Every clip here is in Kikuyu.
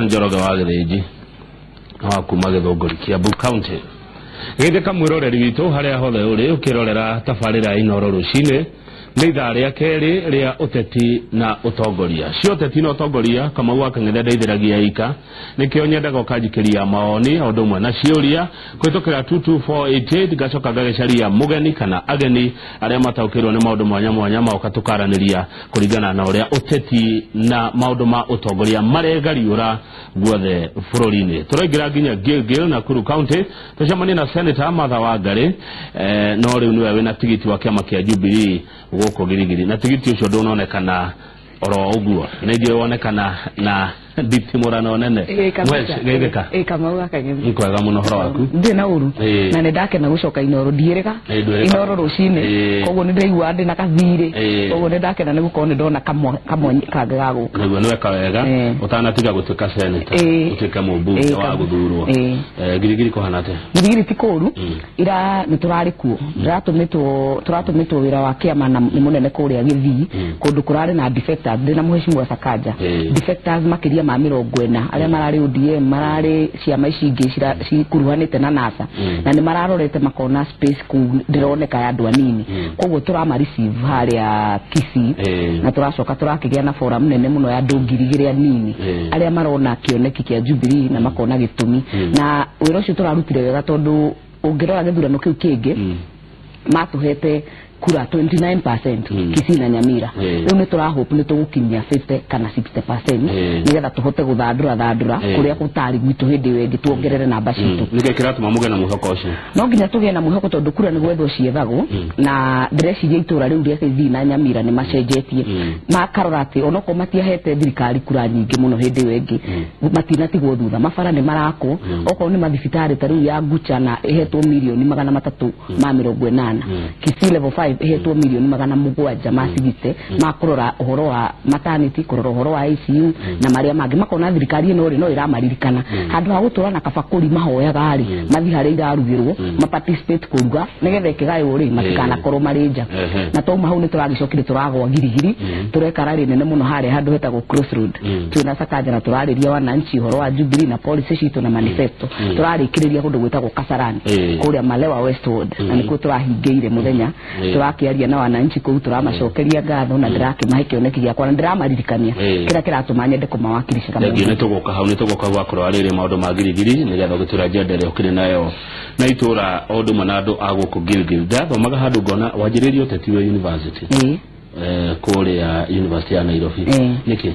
Njoroge wa Gĩthĩnji wa kuma Gĩthũngũri, Kiambu County. Gĩthĩka mwĩroreri witũ harĩa hothe ũrĩ ũkĩrorera tabarĩra ya Inooro rũcinĩ, nĩ ithaa rĩa kerĩ rĩa ũteti na ũtongoria. Cia ũteti na ũtongoria, Kamau wa Kang'ethe ndeithĩragia ika, nĩkĩo nyendaga ũkanjikĩria mawoni o ũndũ ũmwe na ciũria kũhĩtũkĩra 22488, ngacoka ngagĩcaria mũgeni kana ageni arĩa mataũkĩirwo nĩ maũndũ mwanya mwanya, magoka tũkaranĩria kũringana na ũrĩa ũteti na maũndũ ma ũtongoria maregariũra guothe bũrũri-inĩ. Tũraingĩra nginya Gilgil, Nakuru County, tũcemanie na Senator Martha Wangari, no rĩu nĩwe wĩna tigiti wa kĩama kĩa Jubilee gũkũ Girigiri, na tigiti ũcio ndũnonekana oro ũguo, nĩ wonekana na nditimũrano nene. Mwesh, geithĩka. Ĩ, Kamau wa Kang'ethe. Nĩ kwega mũno, ũhoro waku? Ndirĩ na ũru. Na nĩ ndakena gũcoka Inooro, ndiĩrĩga Ĩĩ, ndwĩrĩga. Inooro rũcinĩ. Koguo nĩ ndĩraigua ndĩ na kathirĩ. Koguo nĩ ndakena nĩ gũkorwo nĩ ndona kamwanya kangĩ ga gũka. Nĩguo, nĩ weka wega ũtanatiga gũtuĩka senator, ũtuĩke mũmbunge wa gũthurwo. Girigiri kũhana atĩa? Girigiri ti kũru. Ira nĩ tũrarĩ kuo, ndĩratũmĩtwo, tũratũmĩtwo wĩra wa kĩama na nĩ mũnene kũrĩa Gĩthii, kũndũ kũrarĩ na defectors, ndĩ na Mheshimiwa Sakaja, defectors makĩria ma 40 arĩa mararĩ ODM, mararĩ ciama ici ingĩ cikuruhanĩte na NASA, na nĩ mararorete makona space kũu ndĩroneka ya andũ anini, koguo tũrama receive harĩa Kisii. Na tũracoka tũrakĩgĩa na forum nene mũno ya andũ 2,000 anini arĩa marona kĩoneki kĩa Jubilee na makona gĩtũmi, na wĩra ũcio tũrarutire wega, tondũ ũngĩrora gĩthurano kĩu kĩngĩ matũhete kura 29% Kisii na Nyamira. Rĩu nĩ tũrahope nĩ tũgũkinyia 50 kana 60% nĩgetha tũhote gũthandũra thandũra kũrĩa gũtarĩ gwitũ hĩndĩ ĩyo ĩngĩ, tuongerere namba citũ. Nĩkĩ kĩratũma mũgĩe na mwĩhoko ũcio? No nginya tũgĩe na mwĩhoko, tondũ kura nĩ gwethwo ciethagwo, na ndĩreciria itũra rĩu rĩa Kisii na Nyamira nĩ macenjetie, makarora atĩ onokorwo matiahete thirikari kura nyingĩ mũno hĩndĩ ĩyo ĩngĩ, matinatigwo thutha. Mabara nĩ marakwo, okorwo nĩ mathibitarĩ ta rĩu ya Gucha na ĩhetwo mirioni 380, Kisii level 5 ĩhetwo mirioni 760 ma kũrora ũhoro wa maternity, kũrora ũhoro wa ICU na marĩa mangĩ. Makona thirikari ĩno rĩ no ĩramaririkana, handũ ha gũtũra na kabakũri mahoyaga rĩ, mathiĩ harĩa irarugĩrwo, ma participate kũruga, nĩgetha ĩkĩgaywo rĩ matikanakorwo marĩ nja. Na twauma hau nĩ tũragĩcokire tũragwa Girigiri, tũreka rally nene mũno harĩa handũ hetagwo Crossroad, twĩna Sakaja, na tũrarĩria wananchi ũhoro wa Jubilee na policy citũ na manifesto. Tũrarĩkĩrĩria kũndũ gwĩtagwo Kasarani, kũrĩa Malewa West Ward, na nĩkuo tũrahingĩire mũthenya. Tũrakĩaria na wananchi kũu, tũramacokeria ngatho na ndĩrakĩmahe kĩoneki gĩakwa na ndĩramaririkania kĩrĩa kĩratũma nyende kũmawakilisha. Thengiũ. Nĩ tũgũka hau, nĩ tũgũka hau wakorwo arĩrĩ maũndũ ma Girigiri, nĩgetha ũgĩtwĩra agenda ĩrĩa ũkĩrĩ nayo na itũra o ũndũ ũmwe na andũ a gũkũ Gilgil. Ndathomaga handũ ngona wanjĩrĩirie ũteti wĩ university, kũrĩa University ya Nairobi. Nĩkĩ?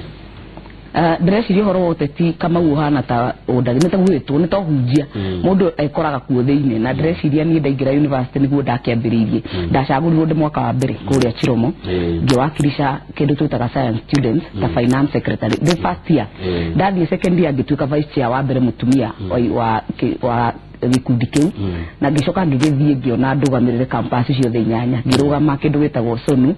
Ndĩreciria ũhoro wa ũteti, Kamau, ũhana ta ũndagĩ, nĩ ta gwĩtwo, nĩ ta ũhunjia, mũndũ ekoraga kuo thĩinĩ. Na ndĩreciria niĩ ndaingĩra university nĩguo ndakĩambĩrĩirie, ndacagũrirwo ndĩ mwaka wa mbere kũrĩa Chiromo, ngĩwakilisha kĩndũ twĩtaga science students ta finance secretary the first year. Ndathiĩ second year ngĩtuĩka vice chair wa mbere mũtumia wa gĩkundi kĩu, na ngĩcoka ngĩgĩthiĩ ngĩona ndũgamĩrĩre campus ciothe inyanya, ngĩrũgama kĩndũ gĩtagwo SONU,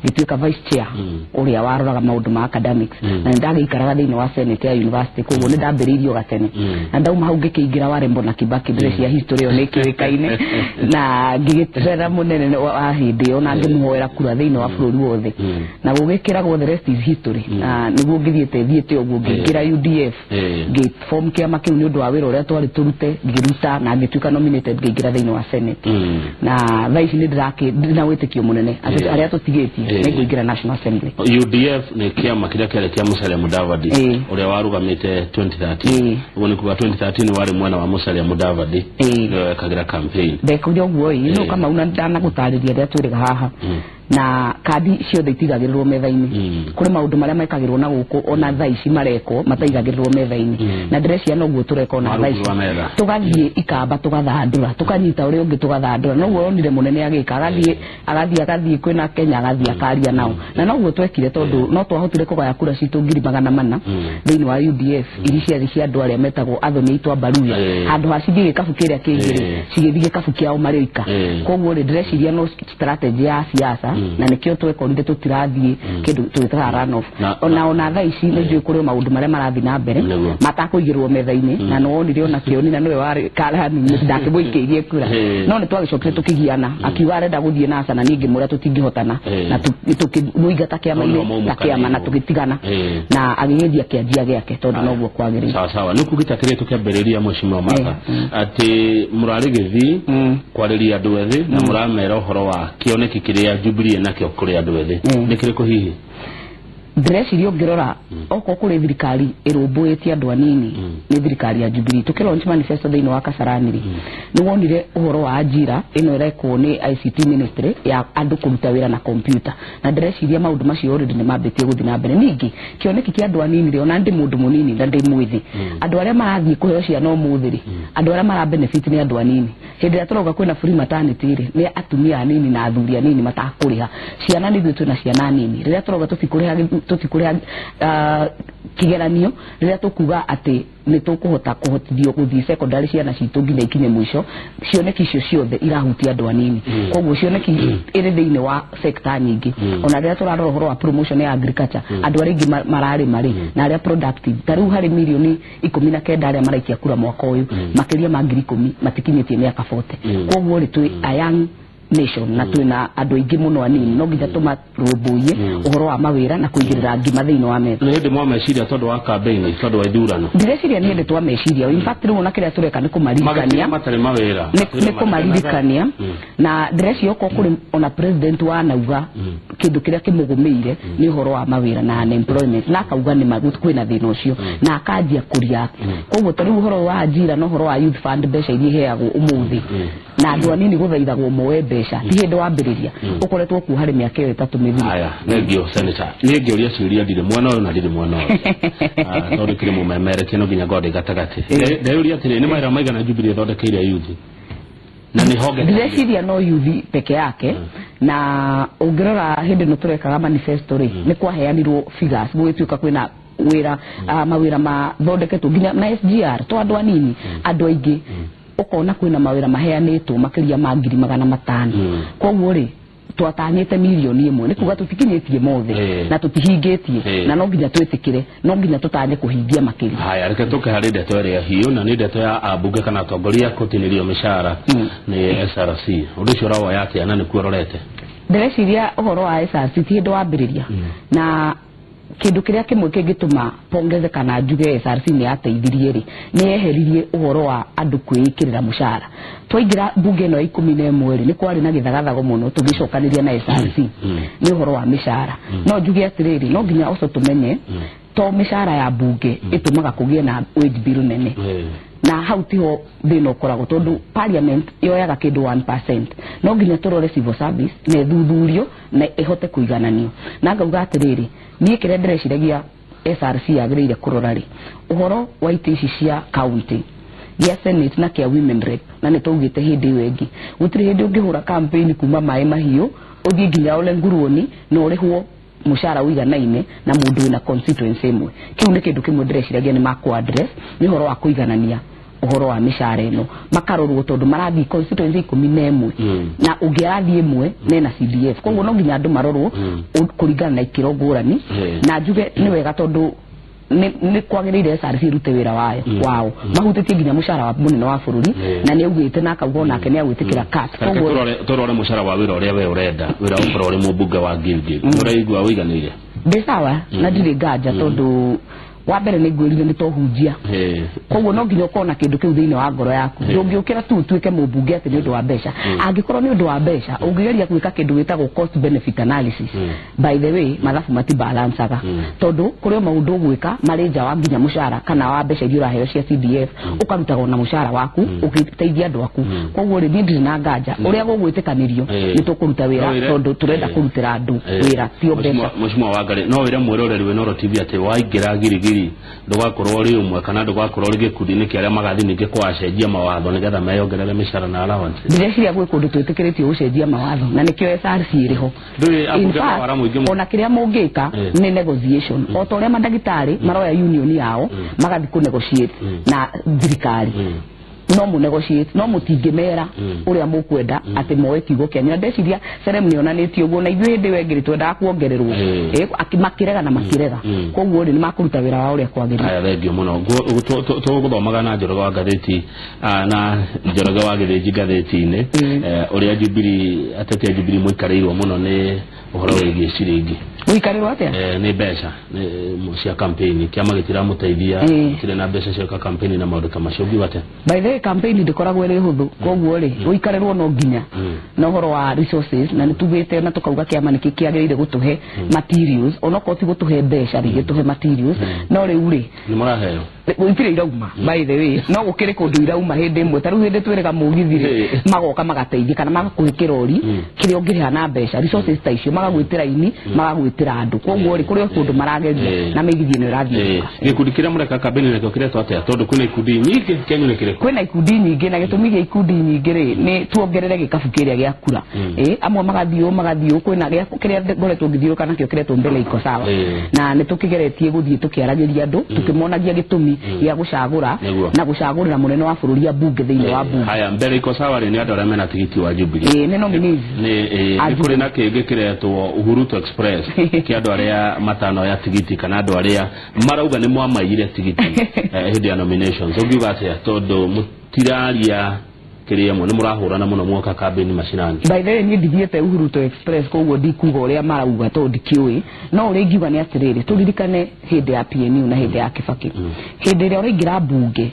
ngĩtuĩka vice chair ũrĩa waroraga maũndũ ma academics, na nĩndagĩikaraga thĩinĩ wa senate ya university, koguo nĩ ndambĩrĩirie o gatene. Na ndauma hau ngĩkĩingĩra Warembo na Kibaki, ndĩreciria history ĩyo nĩ ĩkĩũĩkaine, na ngĩgĩtera mũnene wa hĩndĩ ĩyo na ngĩmũhoera kura thĩinĩ wa bũrũri wothe, na gũgĩkĩragwo the rest is history. Na nĩguo ngĩthiĩte thiĩte ũguo ngĩingĩra UDF, ngĩform kĩama kĩu nĩ ũndũ wa wĩra ũrĩa twarĩ tũrute, ngĩruta na ngĩtuĩka nominated, ngĩingĩra thĩinĩ wa senate. Na thaa ici nĩ ndĩrakĩ ndĩ na wĩtĩkio mũnene atĩ arĩa tũtigĩtie nĩ ngũingĩra National Assembly. UDF nĩ kĩama kĩrĩa kĩarĩ kĩa Musalia Mudavadi, ũrĩa warũgamĩte 2013. Ũguo nĩ kuga 2013 warĩ mwena wa Musalia Mudavadi, nĩwe wekagĩra campaign. Ndekire ũguo ĩ, no Kamau na ndanagũtarĩria rĩrĩa twĩrĩga haha, na kandi ciothe itigagĩrĩrwo metha-inĩ. Kũrĩ maũndũ marĩa mekagĩrwo na gũkũ ona thaa ici marekwo mataigagĩrĩrwo metha-inĩ, na ndĩreciria noguo tũreka ona thaa ici. Rungu rwa metha. Tũgathiĩ ikamba tũgathandũra, tũkanyita ũrĩa ũngĩ tũgathandũra. Noguo wonire mũnene agĩka, agathiĩ agathiĩ agathiĩ kwĩna Kenya, agathiĩ akaria nao, na noguo twekire, tondũ no twahotire kũgaya kura citũ 400,000 thĩinĩ wa UDF, iri ciarĩ cia andũ arĩa metagwo athoni aitũ a Baruya. Handũ ha cithiĩ gĩkabu kĩrĩa kĩngĩ rĩ, cigĩthiĩ gĩkabu kĩao marĩ oika. Koguo rĩ, ndĩreciria no strategy ya siasa. Na nĩkĩo twekorire tũtirathiĩ kĩndũ twĩtaga runoff. Ona thaa ici nĩ njũĩ kũrĩ o maũndũ marĩa marathiĩ na mbere matakũigĩrwo metha-inĩ, na nĩwonire ona kĩoni na nĩwe warĩ karani ndakĩmũikĩirie kura. No nĩ twagĩcokire tũkĩgiana, akiuga arenda gũthiĩ na aca, na niĩ ngĩmwĩra tũtingĩhotana, na tũkĩmũingata kĩama-inĩ ta kĩama na tũgĩtigana, na agĩgĩthiĩ akĩanjia gĩake tondũ noguo kwagĩrĩire. Sawa sawa, nĩ kugĩta kĩrĩa tũkĩambĩrĩria, Mheshimiwa Martha, atĩ mũrarĩ gĩthii kwarĩria andũ ethĩ na mũramera ũhoro wa kĩoneki kĩrĩa Jubilee nakĩo kũrĩ andũ ethĩ. Nĩ kĩrĩkũ hihi? Ndĩreciria ũngĩrora okorwo kũrĩ thirikari ĩrũmbũĩtie andũ anini, nĩ thirikari ya Jubilee. Tũkĩ launch manifesto thĩinĩ wa Kasarani rĩ, nĩ wonire ũhoro wa ajira ĩno ĩrekwo nĩ ICT ministry ya andũ kũruta wĩra na kompyuta, na ndĩreciria maũndũ macio already nĩ mambĩtie gũthiĩ na mbere. Ningĩ kĩoneki kĩa andũ anini rĩ, ona ndĩ mũndũ mũnini na ndĩ mwĩthĩ, andũ arĩa marathiĩ kũheo ciana ũmũthĩ rĩ, andũ arĩa mara benefit nĩ andũ anini. Hĩndĩ ĩrĩa tũrauga kwĩna free maternity rĩ, nĩ atumia anini na athuri anini matakũrĩha ciana. Nĩ ithuĩ twĩna ciana nini. Rĩrĩa tũrauga tũtikũrĩha kĩgeranio, rĩrĩa tũkuga atĩ nĩ tũkũhota kũhotithio gũthiĩ secondary ciana citũ nginya ikinye mũico, cioneki icio ciothe irahutia andũ anini. Koguo cioneki ĩrĩ thĩinĩ wa sector nyingĩ. Ona rĩrĩa tũrarora ũhoro wa promotion ya agriculture, andũ arĩa aingĩ mararĩma rĩ, na arĩa productive, ta rĩu harĩ mirioni 19 arĩa maraikia kura mwaka ũyũ, makĩria ma 10,000 matikinyĩtie mĩaka 40. Koguo rĩ, twĩ a young nation na twĩna andũ aingĩ mũno anini, no nginya tũmarũmbũiye ũhoro wa mawĩra na kũigĩrĩra ngima thĩinĩ wa metha. Nĩ hĩndĩ mwameciria tondũ wa campaign, tondũ wa ithurano? Ndĩreciria nĩ hĩndĩ twameciria. In fact, rĩu ona kĩrĩa tũreka nĩ kũmaririkania. Magĩtiga matarĩ mawĩra. Nĩ kũmaririkania, na ndĩreciria okorwo kũrĩ ona president wanauga kĩndũ kĩrĩa kĩmũgũmĩire nĩ ũhoro wa mawĩra na unemployment, na akauga nĩ ma kwĩna thĩna ũcio na akanjia kũreact. Koguo ta rĩu ũhoro wa ajira na ũhoro wa youth fund, mbeca iria iheagwo ũmũthĩ na andũ anini gũthaithagwo moe mbeca, ti hĩndĩ wambĩrĩria, ũkoretwo kuo harĩ mĩaka ĩyo 3 mĩthiru. Haya, thengio senator. Niĩ ngĩũria ciũria ndirĩ mwena ũyũ na ndirĩ mwena ũyũ. Ah, tondũ kĩrĩ mũmemerekia no nginya ngorwo ndĩ gatagatĩ. Ndeyũria atĩrĩ, nĩ mawĩra maigana Jubilee ĩthondekeire youth na nĩ honge? Ndĩreciria no youth peke yake, na ũngĩrora hĩndĩ ĩno tũrekaga manifesto rĩ, nĩ kwaheanirwo figures gũgĩtuĩka kwĩna wĩra, mawĩra mathondeketwo nginya na SGR to andũ anini, andũ aingĩ, ũkona kwĩna mawĩra maheanĩtwo makĩria ma 500,000. Koguo rĩ, twatanyĩte mirioni 1, nĩ kuga tũtikinyĩtie mothe na tũtihingĩtie, na no nginya twĩtĩkĩre, no nginya tũtanye kũhingia makĩria. Haya, reke tũke harĩ ndeto ĩrĩa hiũ, na nĩ ndeto ya ambunge kana atongoria kũtinĩrio mĩcara nĩ SRC. Ũndũ ũcio ũrawoya atĩa na nĩkuo ũrorete? Ndĩreciria ũhoro wa SRC ti hĩndĩ wambĩrĩria, na kĩndũ kĩrĩa kĩmwe kĩngĩtũma pongeze kana njuge SRC nĩ yateithirie rĩ, nĩ yeheririe ũhoro wa andũ kwĩĩkĩrĩra mũcara. Twaingĩra mbunge ĩno ya 11 rĩ, nĩ kwarĩ na gĩthagathago mũno tũgĩcokanĩria na SRC nĩ ũhoro wa mĩcara. No njuge atĩrĩrĩ, no nginya ũco tũmenye to mĩcara ya mbunge ĩtũmaga kũgĩe na wage bill nene, na hau tiho thĩna ũkoragwo, tondũ parliament yoyaga kĩndũ 1%. No nginya tũrore civil service na ĩthuthurio na ĩhote kũigananio. Na ngauga atĩrĩrĩ, niĩ kĩrĩa ndĩreciragia SRC yagĩrĩire kũrora rĩ, ũhoro wa itĩ ici cia county gĩa senate na kĩa women rep. Na nĩ twaugĩte hĩndĩ ĩyo ĩngĩ, gũtirĩ hĩndĩ ũngĩhũra campaign kuma maĩ mahiũ ũthiĩ nginya Ole Nguruoni na ũrĩhwo mũcara ũiganaine na mũndũ wĩna constituency ĩmwe. Kĩu nĩ kĩndũ kĩmwe ndĩreciragia nĩ makũ address, nĩ ũhoro wa kũiganania ũhoro wa mĩcara ĩno, makarorwo tondũ marathiĩ constituency 11, na ũngĩ arathiĩ ĩmwe nena CDF. Koguo no nginya andũ marorwo kũringana na ikĩro ngũrani. Na njuge nĩ wega tondũ nĩ kwagĩrĩire SRC ĩrute wĩra wayo wao mahutĩtie nginya mũcara wa mũnene wa bũrũri, na nĩ augĩte na akauga onake nĩ agwĩtĩkĩra cut. Reke Koguo tũrore mũcara wa wĩra ũrĩa we ũrenda, wĩra ũkorwo ũrĩ mũmbunge wa Gilgil, ũraigua ũiganĩire? Ndĩ sawa na ndirĩ nganja, tondũ wa mbere nĩ ngwĩrire nĩ tohunjia. Koguo no nginya ũkorwo na kĩndũ kĩu thĩinĩ wa ngoro yaku. Ndũngĩũkĩra tu ũtuĩke mũmbunge atĩ nĩ ũndũ wa mbeca. Angĩkorwo nĩ ũndũ wa mbeca, ũngĩgeria gwĩka kĩndũ gĩtagwo cost benefit analysis, by the way, mathabu matibalancaga, tondũ kũrĩ o maũndũ ũgwĩka marĩ nja wa nginya mũcara kana wa mbeca iria ũraheo cia CDF, ũkarutaga ona mũcara waku ũgĩteithia andũ aku. Koguo rĩ, niĩ ndirĩ na nganja ũrĩa gũgwĩtĩkanĩrio, nĩ tũkũruta wĩra, tondũ tũrenda kũrutĩra andũ wĩra, tio mbeca. Mheshimiwa Wangari, no wĩre mwĩroreri wĩ Inooro TV atĩ waingĩra Girigiri ndũgakorwo ũrĩ ũmwe kana ndũgakorwo ũrĩ gĩkundi-inĩ kĩa arĩa magathiĩ ningĩ kwacenjia mawatho nĩgetha meyongerere mĩcara na allowance? Ndĩreciria gwĩ kũndũ twĩtĩkĩrĩtio gũcenjia mawatho, na nĩkĩo SRC ĩrĩ ho. Ndũrĩ In ambunge fact, mawara mũingĩ mũno. Ona kĩrĩa mũngĩka nĩ negotiation, o ta ũrĩa mandagĩtarĩ maroya union yao magathiĩ kũ negotiate na thirikari. No mũ negotiate, no mũtingĩmera ũrĩa mũkwenda atĩ moe kiugo kĩanyu. Na ndeciria Serem nĩ onanĩtie ũguo, na ithuĩ hĩndĩ ĩyo ĩngĩ twendaga kuongererwo. Makĩrega na makĩrega. Koguo rĩ, nĩ makũruta wĩra wao ũrĩa kwagĩrĩire. Aya, thengio mũno. Tũgũthomaga na Njoroge wa ngathĩti, na Njoroge wa Gĩthĩnji ngathĩti-inĩ, ũrĩa Jubilee, ateti a Jubilee mũikarĩirwo mũno nĩ ũhoro wĩgiĩ ciringi. Gũikarĩrwo atĩa? Nĩ mbeca cia campaign, kĩama gĩtiramũteithia, gũtirĩ na mbeca cia campaign na maũndũ ta macio. Ũngiuga atĩa? By the way, campaign ndĩkoragwo ĩrĩ hũthũ. Koguo rĩ, gũikarĩrwo no nginya na ũhoro wa resources, na nĩ tugĩte na tũkauga kĩama nĩkĩ kĩagĩrĩire gũtũhe materials, onokorwo ti gũtũhe mbeca rĩ, gĩtũhe materials. No rĩu rĩ, Nĩ mũraheo? Itirĩ irauma, by the way, no gũkĩrĩ kũndũ irauma. Hĩndĩ ĩmwe, ta rĩu hĩndĩ twĩrĩga mũgithi rĩ, magoka magateithia kana magakũhe kĩrori kĩrĩa ũngĩrĩha na mbeca, resources ta icio, magagwĩtĩra ini, magagwĩtĩra andũ. Koguo rĩ, kũrĩ o kũndũ marageria na mĩgithi ĩno ĩrathiĩ. Gĩkundi kĩrĩa mũreka campaign nakĩo kĩretwo atĩa? Tondũ kwĩna ikundi nyingĩ, kĩanyu nĩ kĩrĩkũ? Kwĩna ikundi nyingĩ, na gĩtũmi gĩa ikundi nyingĩ rĩ, nĩ tuongerere gĩkabu kĩrĩa gĩa kura. Amwe magathiĩ ũũ, magathiĩ ũũ. Kwĩna kĩrĩa ngoretwo ngĩthiũrũka nakĩo kĩretwo Mbele Iko Sawa. Na nĩ tũkĩgeretie gũthiĩ tũkĩaragĩria andũ, tũkĩmonagia gĩtũmi gĩa gũcagũra na gũcagũrĩra mũnene wa bũrũri a mbunge thĩinĩ wa mbunge. Haya, Mbere Iko Sawa rĩ, nĩ andũ arĩa mena tigiti wa Jubilee? Ĩ, nĩ nominees. Nĩ A nĩ kũrĩ na kĩngĩ kĩretwo Uhuruto Express, kĩa andũ arĩa matanoya tigiti kana andũ arĩa marauga nĩ mwamaiyire tigiti hĩndĩ ya nominations. Ũngiuga atĩa, tondũ mũtiraria kĩrĩa ĩmwe, nĩ mũrahũrana mũno mwoka kambĩni macinani? By the way, niĩ ndithiĩte Uhuruto Express, koguo ndikuga ũrĩa marauga tondũ ndikĩũĩ. No ũrĩa ingiuga nĩ atĩrĩrĩ, tũririkane hĩndĩ ya PNU na hĩndĩ ya Kibaki, hĩndĩ ĩrĩa ũraingĩra mbunge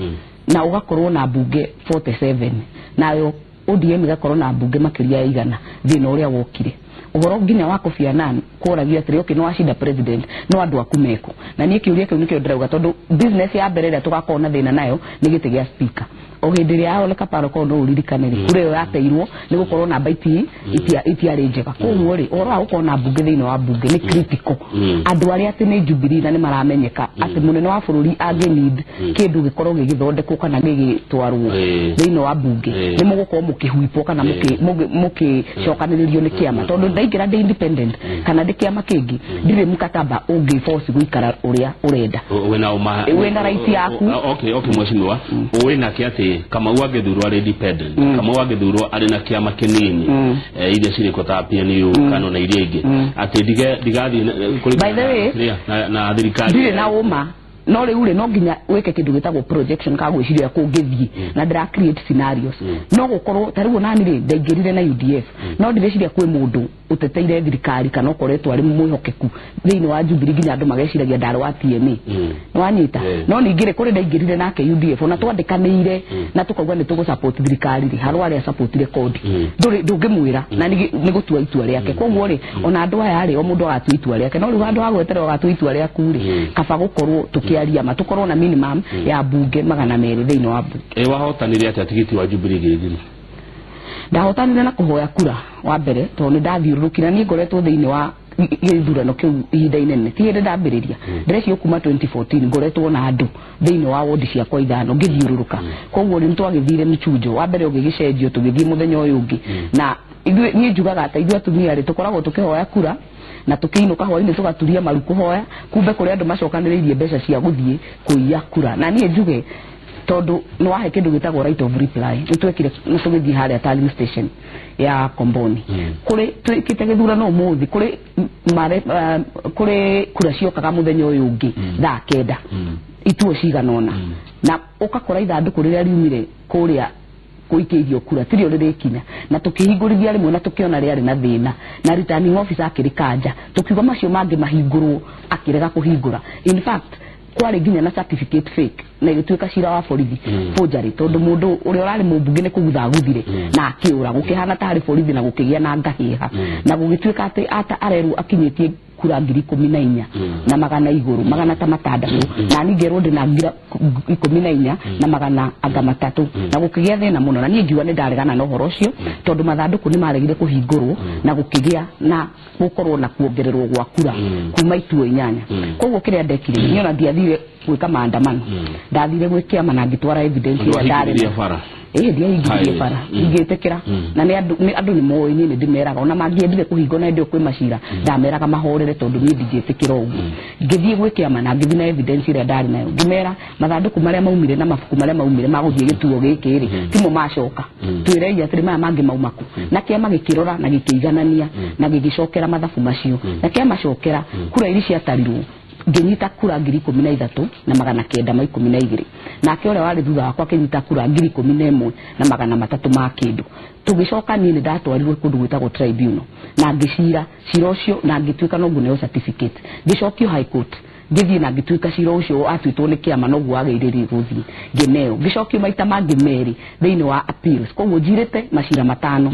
na ũgakorwo na mbunge 47, nayo ODM ĩgakorwo na mbunge makĩria ya 100, thĩna ũrĩa wokire ũhoro nginya wa Kofi Annan kworagia atĩrĩ, okay, nĩ wacinda president, no andũ aku meko? Na niĩ kĩũria kĩu nĩkĩo ndĩrauga, tondũ business ya mbere ĩrĩa tũgakorwo na thĩna nayo nĩ gĩtĩ gĩa speaker. O hĩndĩ ĩrĩa ya Ole Kaparo, korwo no ũririkane rĩ, kura ĩyo yateirwo nĩ gũkorwo namba itiarĩ njega. Koguo rĩ, ũhoro wa gũkorwo na mbunge thĩinĩ wa mbunge nĩ critical. Andũ arĩa atĩ nĩ Jubilee na nĩ maramenyeka atĩ mũnene wa bũrũri angĩ need kĩndũ gĩkorwo gĩgĩthondekwo kana gĩgĩtwarwo thĩinĩ wa mbunge, nĩ mũgũkorwo mũkĩhuipwo kana mũgĩcokanĩrĩrio nĩ kĩama, tondũ ndaingĩra ndĩ independent kana ndĩ kĩama kĩngĩ, ndirĩ mkataba ũngĩ force gũikara ũrĩa ũrenda. Wĩna ũma? Wĩna right yaku. Okay, mheshimiwa, wĩna kĩ atĩ Kamau angĩthurwo arĩ independent, Kamau angĩthurwo arĩ na kĩama kĩnini, iria cirĩ kuo ta PNU, KANU na iria ingĩ, atĩ ndigathiĩ By the way, kũringana na thirikari? Ndirĩ na ũma, no rĩu rĩ, no nginya wĩke kĩndũ gĩtagwo projection ka gwĩciria kũngĩthiĩ, na ndĩra create scenarios. No gũkorwo ta rĩu onani rĩ, ndaingĩrire na UDF, no ndĩreciria kwĩ mũndũ ũteteire thirikari kana ũkoretwo arĩ mwĩhokeku thĩinĩ wa Jubilee nginya andũ mageciragia ndarĩ wa TNA. Nĩwanyita? No ningĩ rĩ, kũrĩ ndaingĩrire nake UDF, ona twandĩkanĩire na tũkauga nĩ tũgũ support thirikari rĩ, harũ arĩa supportire kodi, ndũrĩ ndũngĩmwĩra na nĩ gũtua itua rĩake. Koguo rĩ, ona andũ aya rĩ, o mũndũ agatua itua rĩake. No rĩu handũ ha gweterera ũgatua itua rĩaku rĩ, kaba gũkorwo tũkĩaria ma tũkorwo na minimum ya mbunge 200 thĩinĩ wa mbunge. Wahotanire atĩa tigiti wa Jubilee Gĩthiri? Ndahotanire na kũhoya kura wa mbere, tondũ nĩ ndathiũrũrũkire. Niĩ ngoretwo thĩinĩ wa gĩthurano kĩu ihinda inene, ti hĩndĩ ndambĩrĩria. Ndĩreciria kuma 2014 ngoretwo na andũ thĩinĩ wa wondi ciakwa ithano ngĩthiũrũrũka. Koguo rĩ, nĩtwagĩthire mĩchunjo wa mbere ũgĩgĩcenjio, tũgĩthiĩ mũthenya ũyũ ũngĩ. Na ithuĩ, niĩ njugaga ta ithuĩ atumia rĩ, tũkoragwo tũkĩhoya kura na tũkĩinũka hwainĩ tũgaturia maru kũhoya, kumbe kũrĩ andũ macokanĩrĩirie mbeca cia gũthiĩ kũiya kura. Na niĩ njuge, tondũ nĩ wahe kĩndũ gĩtagwo right of reply, nĩ twekire nĩ tũgĩthiĩ harĩa tallying station ya Komboni, kũrĩ twĩkĩte gĩthurano ũmũthĩ, kũrĩ mare, kũrĩ kura ciokaga mũthenya ũyũ ũngĩ thaa 9, ituo cigana ũna, na ũgakora ithandũkũ rĩrĩa riumire kũrĩa gũikĩirio kura tirio rĩrĩkinya. Na tũkĩhingũrithia rĩmwe na tũkĩona rĩarĩ na thĩna, na returning officer akĩrĩkanja. Tũkiuga macio mangĩ mahingũrwo, akĩrega kũhingũra. In fact, kwarĩ nginya na certificate fake na ĩgĩtuĩka cira wa borithi, forgery, tondũ mũndũ ũrĩa ũrarĩ mũmbunge nĩ kũgutha aguthire na akĩũra, gũkĩhana ta harĩ borithi, na gũkĩgĩa na ngahĩha, na gũgĩtuĩka atĩ ata arerwo akinyĩtie kura 14,000 na magana igũrũ, magana ta matandatũ, na niĩ ngerwo ndĩna 14,300, na gũkĩgĩa thĩna mũno. Na niĩ ngiuga nĩ ndaregana na ũhoro ũcio, tondũ mathandũkũ nĩ maregire kũhingũrwo na gũkĩgĩa na gũkorwo na kuongererwo gwa kura kuma ituo inyanya. Koguo kĩrĩa ndekire niĩ, ona ndiathire gwĩka maandamano. Ndathire gwĩ kĩama na ngĩtwara evidence ĩrĩa ndarĩ Ndwahingĩrĩria nayo. bara? Ĩĩ, ndiahingĩrĩrie Hai. bara, ingĩtĩkĩra. Na nĩ andũ nĩ moĩ niĩ nĩ ndĩmeraga ona mangĩendire kũhingwo na hĩndĩ ĩyo kwĩ macira, ndameraga mahorere tondũ niĩ ndingĩtĩkĩra ũguo. Ngĩthiĩ gwĩ kĩama na ngĩthiĩ na evidence ĩrĩa ndarĩ nayo, ngĩmera mathandũkũ marĩa maumire na mabuku marĩa maumire magũthiĩ gĩtuo gĩkĩ rĩ, timo macoka, twĩrei atĩrĩ, maya mangĩ mauma kũ? Na kĩama gĩkĩrora na gĩkĩiganania na gĩgĩcokera mathabu macio, na kĩamacokera kura iria ciatarirwo, ngĩnyita kura 13,912, nake ũrĩa warĩ thutha wakwa akĩnyita kura 11,300 ma kĩndũ. Tũgĩcoka niĩ nĩ ndatwarirwo kũndũ gwĩtagwo tribunal na ngĩcira cira ũcio na ngĩtuĩka no ngũneo certificate. Ngĩcokio High Court, ngĩthiĩ na ngĩtuĩka cira ũcio watuĩtwo nĩ kĩama noguo wagĩrĩire gũthiĩ, ngĩneo. Ngĩcokio maita mangĩ merĩ thĩinĩ wa appeals, koguo njirĩte macira matano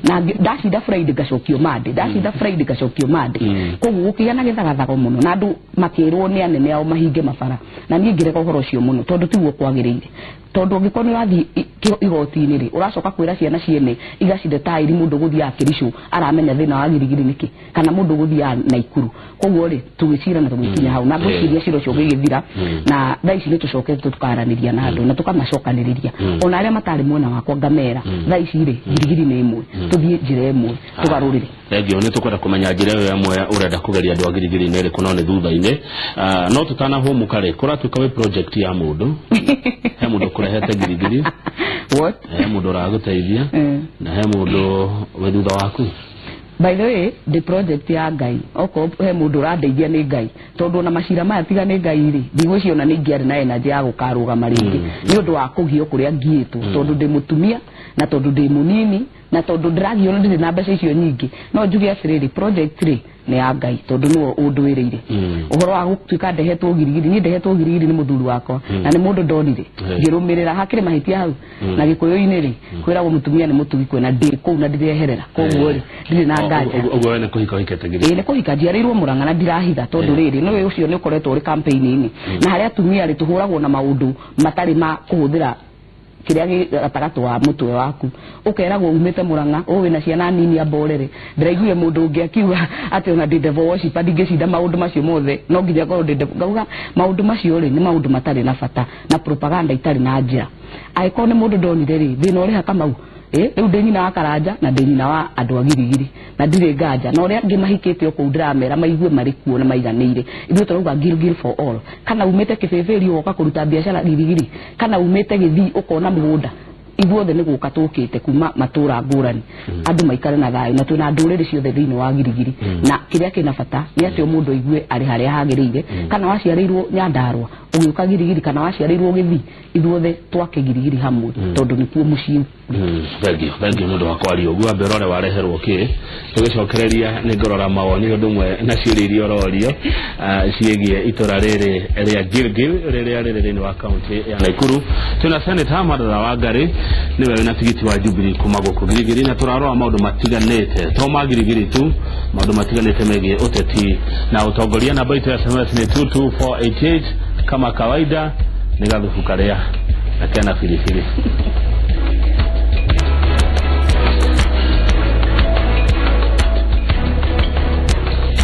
na ndacinda Friday ngacokio Monday, ndacinda Friday ngacokio Monday. Koguo gũkĩgĩa na gĩthagathago mũno na andũ makĩrwo nĩ anene ao mahinge mabara, na niĩ ngĩrega ũhoro ũcio mũno tondũ tiguo kwagĩrĩire, tondũ ũngĩkorwo nĩ ũrathiĩ igoti-inĩ rĩ, ũracoka kwĩra ciana ciene igacinde taĩri. Mũndũ ũgũthiaga Kĩricũ aramenya thĩna wa Girigiri nĩkĩ, kana mũndũ ũgũthiaga Naikuru? Koguo rĩ, tũgĩcira na tũgĩkinya hau na ngwĩciria cira ũcio ũgĩgĩthira, na thaa ici nĩ tũcokete tũkaranĩria na andũ na tũkamacokanĩrĩria, ona arĩa matarĩ mwena wakwa ngamera thaa ici rĩ, Girigiri nĩ ĩmwe, tũthiĩ njĩra ĩmwe tũgarũrĩre. Thengiũ. Nĩ tũkwenda kũmenya njĩra ĩyo ĩmwe ũrenda kũgeria andũ a Girigiri nĩ ĩrĩkũ, no nĩ thutha-inĩ. Ah, no tũtanahũmũka rĩ, kũratuĩka wĩ project ya mũndũ, he mũndũ ũkũrehete Girigiri. What? He mũndũ ũragũteithia na he mũndũ wĩ thutha waku. By the way, the project ya Ngai, okorwo he mũndũ ũrandeithia nĩ Ngai, tondũ ona macira maya tiga nĩ Ngai rĩ, ndigwĩciria ona nĩ ingĩarĩ na energy ya gũkarũgama rĩngĩ nĩ ũndũ wa kũgio kũrĩa ngiĩtwo, tondũ ndĩ mũtumia na tondũ ndĩ mũnini na tondũ ndĩragio na ndirĩ na mbeca icio nyingĩ. No njuge atĩrĩrĩ, project rĩ, nĩ ya Ngai, tondũ nĩwe ũndwĩrĩire ũhoro wa gũtuĩka ndehetwo Girigiri. Niĩ ndehetwo Girigiri nĩ mũthuri wakwa na nĩ mũndũ ndonire ngĩrũmĩrĩra. Hakĩrĩ mahĩtia hau na Gĩkũyũ-inĩ rĩ, kwĩragwo mũtumia nĩ mũtugi kwĩna ndĩ kũu na ndĩreherera, koguo rĩ, ndirĩ na nganja. Ũguo we nĩ kũhika ũhikĩte Girigiri? Ĩĩ, nĩ kũhika. Njiarĩirwo Mũrang'a na ndirahitha, tondũ rĩrĩ nĩ ũcio nĩ ũkoretwo ũrĩ campaign-inĩ na harĩa atumia rĩ, tũhũragwo na maũndũ matarĩ ma kũhũthĩra kĩrĩa gĩ gatagatĩ wa mũtwe waku. Ũkeragwo umĩte Mũrang'a, ũ wĩna ciana nini amborere. Ndĩraiguire mũndũ ũngĩ akiuga atĩ ona ndĩ devil worshipper ndingĩcinda maũndũ macio mothe, no nginya ngorwo ndĩ devil. Ngauga maũndũ macio rĩ, nĩ maũndũ matarĩ na bata na propaganda itarĩ na njĩra. Angĩkorwo nĩ mũndũ ndonire rĩ, thĩna ũrĩ ha, Kamau? Rĩu ndĩ nyina wa Karanja na ndĩ nyina wa andũ a Girigiri na ndirĩ nganja na ũrĩa angĩ mahikĩte o kũu, ndĩramera maigue marĩ kuo na maiganĩire. Ithuĩ tũrauga Gilgil for all. Kana umĩte Kĩbĩbĩri ũgoka kũruta biacara Girigiri, kana umĩte Gĩthii ũkona mũgũnda, ithuothe nĩ gũka tũkĩte kuma matũra ngũrani, andũ maikare na thayũ, na twĩna ndũrĩrĩ ciothe thĩinĩ wa Girigiri. Na kĩrĩa kĩna bata nĩ atĩ o mũndũ aigue arĩ harĩa hagĩrĩire. Kana waciarĩirwo Nyandarũa ũgĩũka Girigiri, kana waciarĩirwo Gĩthii, ithuothe twake Girigiri hamwe, tondũ nĩkuo mũciĩ. Thengiũ, thengiũ nĩ ũndũ wa kwaria ũguo. Ambe ũrore wareherwo kĩ, tũgĩcokereria nĩ ngũrora mawoni ũndũ ũmwe na ciũria iria ũrorio ciĩgiĩ itũra rĩrĩ rĩa Gilgil rĩrĩa rĩrĩ thĩinĩ wa kaunti ya Naikuru. Twĩna Senator Martha Wangari, nĩwe wĩna tigiti wa Jubilee kuma gũkũ Girigiri, na tũrarora maũndũ matiganĩte, to ma Girigiri tu, maũndũ matiganĩte megiĩ ũteti na ũtongoria. Namba itũ ya SMS nĩ 22488. Kama kawaida nĩ gathubu karĩa na kena biribiri.